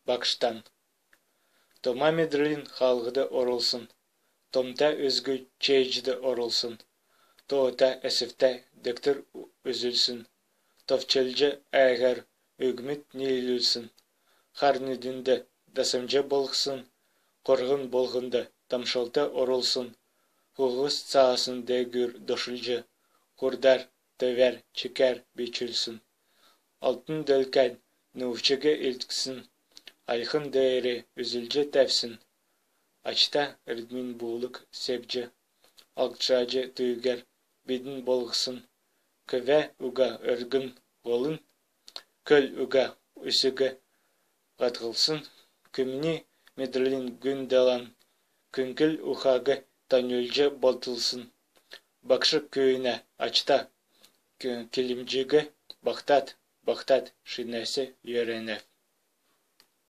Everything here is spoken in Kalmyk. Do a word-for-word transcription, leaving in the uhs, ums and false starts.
багштан. Тома медрлин хаалһд орулсн, томта үзгү чееҗд орулсн, тоота эсвтә дегтр үзүлсн, товчлҗ ээһәр үгмүд ниилүлсн, хар нүднд дасмҗ болһсн, корһн болһнд дамшлт орулсн, хуһс цаасн деегүр дошулҗ, хурдар, төвәр, чикәр бичүлсн. Алтн делкән нуувчиг илдксн, альхн деер үзүлҗ тәвсн. Ачта эрдмин буулг себҗ, алгшаҗ түүгәр бидн болһсн. Көвә уга өргн һолын, көл уга үсиг һатхлсн. Күмни медрлин гүн далан, күңкл ухаг таньлдулҗ болтлсн. Багш күүнә ачта килмҗиг багтад, багтад шинәс йөрәнәв.